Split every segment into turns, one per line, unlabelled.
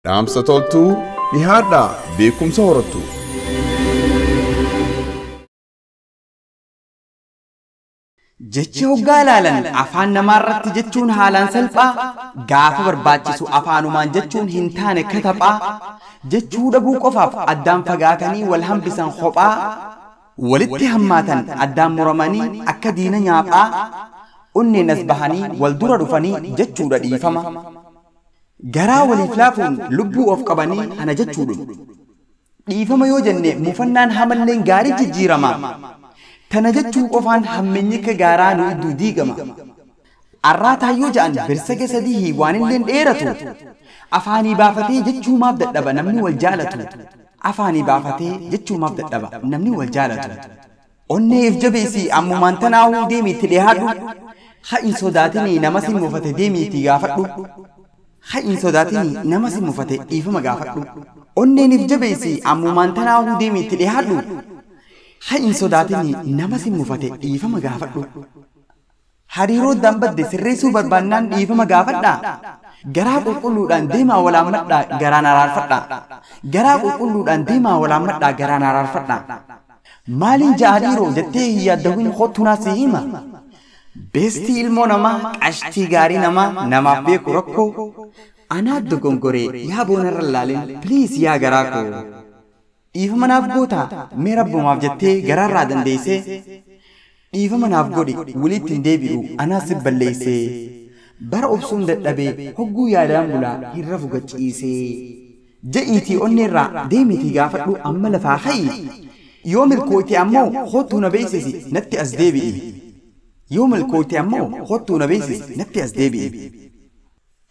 Dhaamsa toltuu dhihaadhaa beekumsa horattu.
Jechi hoggaa ilaalan afaan namaarratti jechuun haalaan salphaa, gaafa barbaachisu afaanumaan jechuun hin taane kataphaa, jechuu dhabuu qofaaf addaan fagaatanii wal hambisan kophaa, walitti hammaatan addaan muramanii akka diina nyaaphaa, onneen as bahanii wal dura dhufanii jechuudha dhiifama. Garaa waliif laafuun lubbuu of qabanii ana jechuudha. Dhiifama yoo jenne mufannaan hamalleen gaarii jijjiirama. Tana jechuu qofaan hammeenyi akka gaaraa nu idduu diigama. Arraataa yoo ja'an birsage sadii waan illeen dheeratu. Afaanii baafatee jechuu maaf dadhaba namni wal jaalatu. Afaanii baafatee jechuu maaf dadhaba namni wal jaalatu. Onnee if jabeessi ammumaan tanaahuu deemiitti dhiyaadhu. Ha hin sodaatinii nama si mufate deemiitti gaafadhu. Ha hin sodaatinii nama si mufate dhiifama gaafadhu. Onneen if jabeessi ammumaan tanaahuu deemiitti dhiyaadhu. Ha hin sodaatinii nama si mufate dhiifama gaafadhu. Hariiroo dambadde sirreessuu barbaannaan dhiifama gaafadhaa. Garaa qulqulluudhaan deemaa walaammadhaa garaan araarfadhaa. Garaa qulqulluudhaan deemaa walaammadhaa garaan araarfadhaa. Maaliin ja'a dhiiroo jettee hin yaaddawin kottu naa si hima. Beestii ilmoo namaa qashtii gaarii namaa namaaf beeku rakkoo. Anaa dogongoree yaa boonarra laalin please yaa garaa koo. Dhiifama naaf goota mee rabbumaaf jettee garaarraa dandeessee. Dhiifama naaf godhi walitti hin deebi'u anaa si balleessee. Bara obsuun dadhabee hogguu yaadaan bulaa hin rafu gachiisee. Ja'iitii onneerraa deemiitii gaafadhu amma lafaa ha'i. Yoo milkooyte ammoo kottuu na beeksisi natti as deebi'i. Yoo milkooyte ammoo kottuu na beeksisi natti as deebi'i.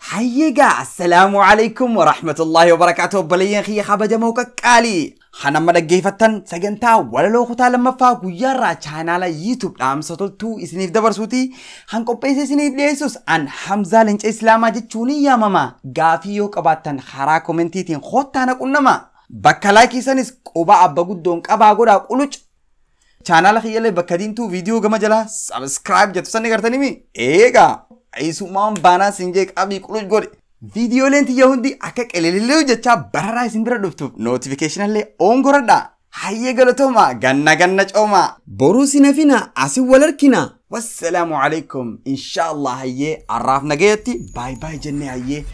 Hayyeegaa assalaamu alaikum wa rahmatullahi wa barakaatuh obboleeyyan kiyya kabajamoo qaqqaalii. Kan amma dhaggeeffattan sagantaa walaloo kutaa lammaffaa guyyaarraa chaanaala YouTube dhaamsa toltuu isiniif dabarsuuti. Kan qopheesse isiniif dhiyeessus an Hamzaa Leenca Islaamaa jechuun ni yaamama. Gaafii yoo qabaattan karaa koomentiitiin kottaa na qunnama. Bakka laayikii sanis quba abba guddoon qabaa godhaa quluc. Chaanaala kiyyallee bakka diimtuu viidiyoo gama jalaa subscribe jettu sanni gartanimi. Eegaa isumaan baanaa siin jee qabii quluc godhe. Viidiyooleen tiyya hundi akka qelelellee jechaa bararaa isin bira dhuftuuf notifiikeeshinallee oon godhadhaa. Hayyee galatooma ganna ganna cooma. Boruu sin hafina asin wal harkina. Wassalaamu alaikum. Inshaallah hayyee arraaf nagayatti baay baay jennee hayyee.